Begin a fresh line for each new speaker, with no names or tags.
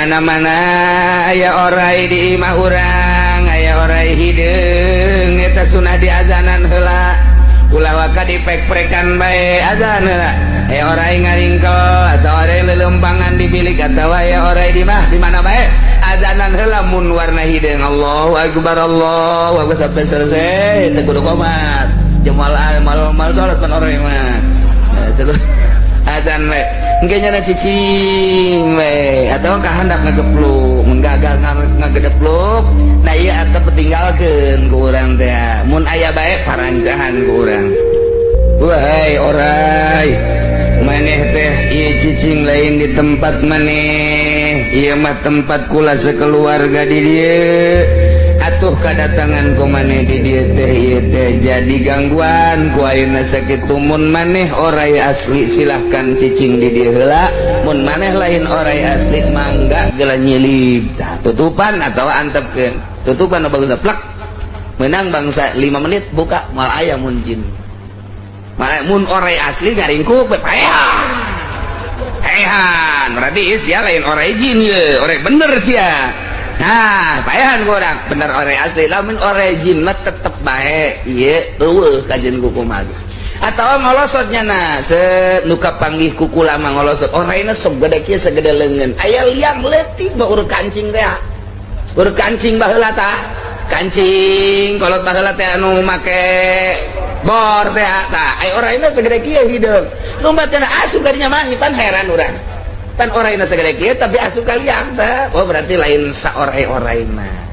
Mana-mana aya orai di imah urang, aya orai hideung, eta sunah diazanan heula. Ulah waka dipek-prekan bae, azan heula. Aya orai ngaringkel atau orai lelempangan di bilik atau aya orai di mah di mana bae, azanan heula. Mun warna hideung, Allahu akbar, Allahu akbar sampai selesai. Teu kudu qomat, jemal mal mal salat pan orai mah. Teu kudu azan we. Engke nya cicing we atau kahandap ngagepluk. Mun gagal ngagedepluk, nah ieu atep tinggalkeun ku urang teh. Mun aya bae parancahan ku urang, "Wahai orai, maneh teh ieu cicing lain di tempat maneh, ieu mah tempat kula sekeluarga di dieu. Atuh kadatangan ku maneh di dieu teh, ieu teh jadi gangguan ku ayeuna. Sakitu, mun maneh orai asli, silahkan cicing di dieu heula. Mun maneh lain orai asli, mangga geula nyilib." Tah, tutupan atau antepkeun tutupan bagus, plak menang bangsa 5 menit buka, mal aya mun jin. Mun orai asli ngaringkuk we, paehan paehan, berarti sia lain orai jin ye, orai bener sia. Nah, paehan ku urang bener orai asli. Lamun orai jin mah tetep bae ieu eueuh kajen ku kumaha atau ngolosotnya. Nah, set nu kapanggih ku kula mah ngolosot oraina sok gede kieu, segede leungeun. Aya liang leutik mah urut kancing teh, urut kancing baheula tah, kancing kolot baheula teh anu make bor teh. Tah, aya oraina segede kieu hideung, lumpat kana, asup ka dinya mah. Pan heran urang, pan oraina segede kieu tapi asup ka liang tah. Oh, berarti lain saorai-oraina.